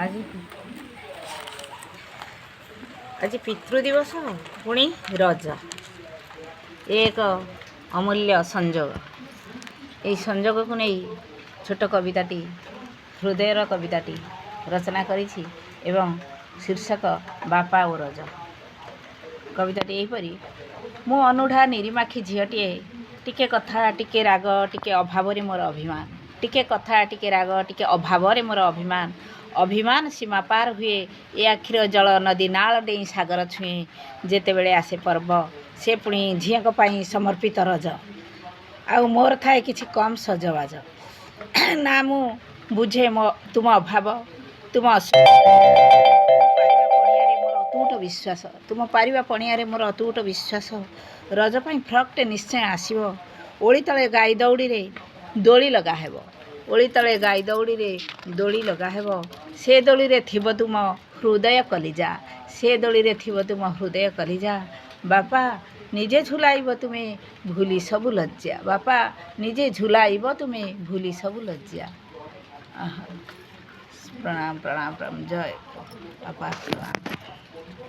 ଆଜି ଆଜି ପିତୃ ଦିବସ, ପୁଣି ରଜ। ଏ ଏକ ଅମୂଲ୍ୟ ସଂଯୋଗ। ଏହି ସଂଯୋଗକୁ ନେଇ ଛୋଟ କବିତାଟି, ହୃଦୟର କବିତାଟି ରଚନା କରିଛି ଏବଂ ଶୀର୍ଷକ ବାପା ଓ ରଜ। କବିତାଟି ଏହିପରି: ମୁଁ ଅନୁଢ଼ା ନିରିମାଖି ଝିଅଟିଏ। ଟିକେ କଥା, ଟିକେ ରାଗ, ଟିକେ ଅଭାବରେ ମୋର ଅଭିମାନ। ଟିକେ କଥା, ଟିକେ ରାଗ, ଟିକେ ଅଭାବରେ ମୋର ଅଭିମାନ। ଅଭିମାନ ସୀମା ପାର ହୁଏ। ଏ ଆଖିର ଜଳ ନଦୀ ନାଳ ଡେଇଁ ସାଗର ଛୁଏଁ, ଯେତେବେଳେ ଆସେ ପର୍ବ, ସେ ପୁଣି ଝିଅଙ୍କ ପାଇଁ ସମର୍ପିତ ରଜ। ଆଉ ମୋର ଥାଏ କିଛି କମ୍ ସଜବାଜ। ନା ମୁଁ ବୁଝେ ମୋ ତୁମ ଅଭାବ, ତୁମ ପାରିବା ପଣିଆରେ ମୋର ଅତୁଟ ବିଶ୍ୱାସ। ତୁମ ପାରିବା ପଣିଆରେ ମୋର ଅତୁଟ ବିଶ୍ୱାସ। ରଜ ପାଇଁ ଫ୍ରକ୍ଟେ ନିଶ୍ଚୟ ଆସିବ। ଓଳି ତଳେ ଗାଈ ଦଉଡ଼ିରେ ଦୋଳି ଲଗା ହେବ। ଓଳି ତଳେ ଗାଈ ଦଉଡ଼ିରେ ଦୋଳି ଲଗା ହେବ। ସେ ଦୋଳିରେ ଥିବ ତୁମ ହୃଦୟ କଲିଜା। ସେ ଦୋଳିରେ ଥିବ ତୁମ ହୃଦୟ କଲିଜା। ବାପା, ନିଜେ ଝୁଲାଇବ ତୁମେ ଭୁଲି ସବୁ ଲଜ୍ଜା। ବାପା, ନିଜେ ଝୁଲାଇବ ତୁମେ ଭୁଲି ସବୁ ଲଜ୍ଜା। ଆହା, ପ୍ରଣାମ, ପ୍ରଣାମ, ପ୍ରଣାମ। ଜୟ ବାପା, ପ୍ରଣାମ।